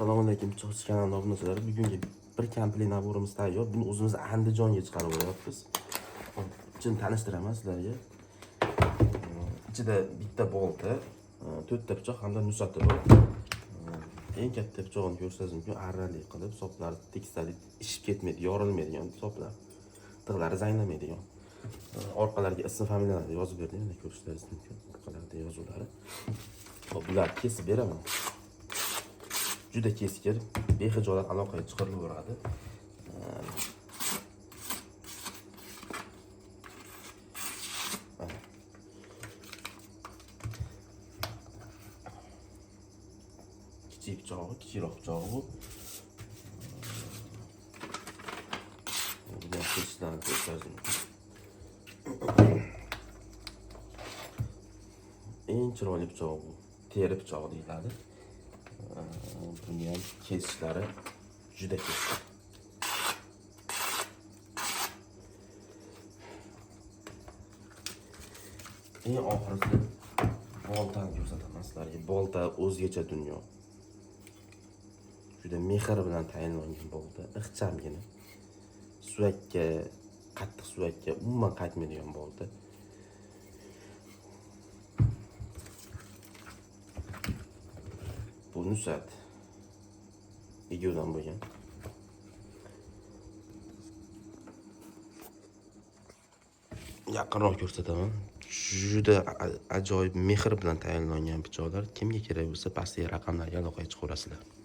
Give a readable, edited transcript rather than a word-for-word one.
Assalomu alaykum, Pichoqchi kanalining obunachilari. Bugungi bir komplekt naborimiz tayyor. Buni o'zimiz Andijonga chiqarib olyapmiz. Hop, ichini tanishtiraman sizlarga. Ichida bitta bolta, to'rtta pichoq hamda nusati bor. Eng katta pichog'ini ko'rsangiz mumkin, arralik qilib, soplari tekisalik ishib ketmaydi, yorilmaydigan soplar. Tig'lari zanglamaydigan. Orqalariga ism familiyalarni yozib berdim, mana ko'rishingiz mumkin orqalarida yozuvlari. Hop, bularni kesib beraman. Juda keskir, bexijolat aloqaga chiqarilaveradi. Mana. Kichik pichog'i, kichikroq pichog'i bu. Buni ham kesishlarni ko'rishingiz mumkin. Eng chiroyli pichog'i bu. Teri pichog'i deyiladi. Buni ham kesishlari juda keskin. Eng oxirisi boltani ko'rsataman sizlarga. Bolta o'zgacha dunyo. Juda mehr bilan tayinlangan bolta, ixchamgina. Suvakka, qattiq suvakka umuman qaytmaydigan bolta. Bu nusat. Egovdan bo'lgan. Yaqinroq ko'rsataman. Juda ajoyib mehr bilan tayinlangan pichoqlar. Kimga kerak bo'lsa, pastdagi raqamlarga aloqaga chiqaverasizlar.